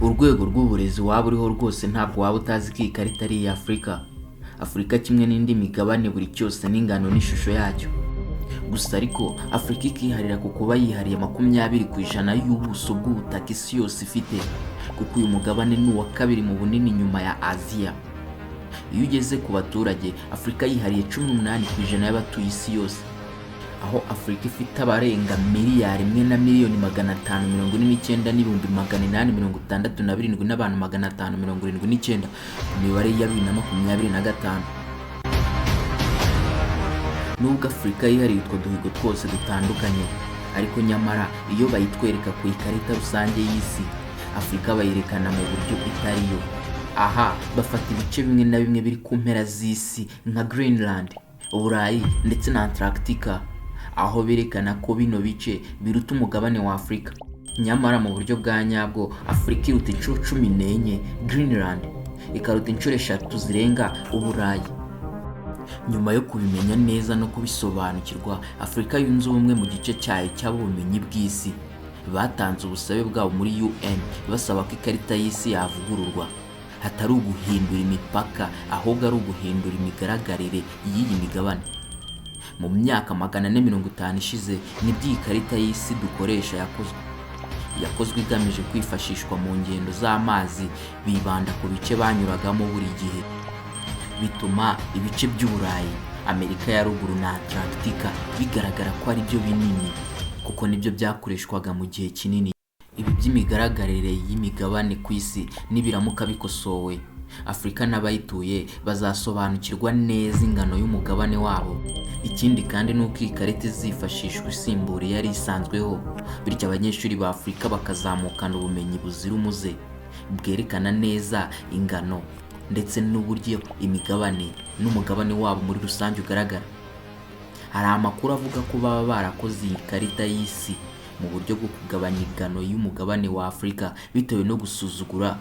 Urwego rw'uburezi waba uriho rwose, ntabwo waba utazi ko iyi karita ari iya Afurika. Afurika kimwe n'indi migabane, buri cyose n'ingano n'ishusho yacyo. Gusa ariko Afurika ikiharira ku kuba yihariye 20% y'ubuso bw'ubutaka isi yose ifite, kuko uyu mugabane ni uwa kabiri mu bunini nyuma ya Aziya. Iyo ugeze ku baturage, Afurika yihariye 18% y'abatuye isi yose, aho Afurika ifite abarenga 1,549,867 n'abantu 579 ku mibare ya 2025. Nubwo Afurika yihariye utwo duhigo twose dutandukanye, ariko nyamara iyo bayitwereka ku ikarita rusange y'isi, Afurika bayerekana mu buryo itari yo. Aha bafata ibice bimwe na bimwe biri ku mpera z'isi nka Greenland, Uburayi ndetse na Antarctica, aho berekana ko bino bice biruta umugabane wa Afurika. Nyamara mu buryo bwa nyabwo, Afurika iruta inshuro 14 Greenland, ikaruta inshuro 3 zirenga Uburayi. Nyuma yo kubimenya neza no kubisobanukirwa, Afurika Yunze Ubumwe mu gice cyayo cy'ubumenyi bw'isi batanze ubusabe bwabo muri UN, basaba ko ikarita y'isi yavugururwa, hatari uguhindura imipaka, ahubwo ari uguhindura imigaragarire y'iyi migabane. Mu myaka 450 ishize nibwo iyi karita y'isi dukoresha yakozwe. Yakozwe igamije kwifashishwa mu ngendo z'amazi, bibanda ku bice banyuragamo buri gihe, bituma ibice by'Uburayi, Amerika ya Ruguru na Antarctica bigaragara ko ari byo binini, kuko nibyo byakoreshwaga mu gihe kinini. Ibi by'imigaragarire y'imigabane ku isi nibiramuka bikosowe, Afurika n'abayituye bazasobanukirwa neza ingano y'umugabane wabo. Ikindi kandi ni uko iyi karita izifashishwa isimbura iyari isanzweho, bityo abanyeshuri ba Afurika bakazamukana ubumenyi buzira umuze bwerekana neza ingano ndetse n'uburyo imigabane n'umugabane wabo muri rusange ugaragara. Hari amakuru avuga ko baba barakoze iyi karita y'isi mu buryo bwo kugabanya ingano y'umugabane wa Afurika, bitewe no gusuzugura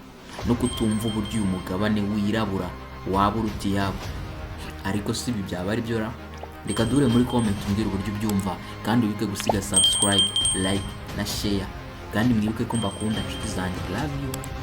no kutumva uburyo uyu mugabane wirabura waba uruta iyabo. Ariko si ibi byaba ari byo ra? Reka duhure muri comment umbwire uburyo ubyumva, kandi wibuke gusiga subscribe, like na share. Kandi mwibuke ko mbakunda, inshuti zanjye. Love you.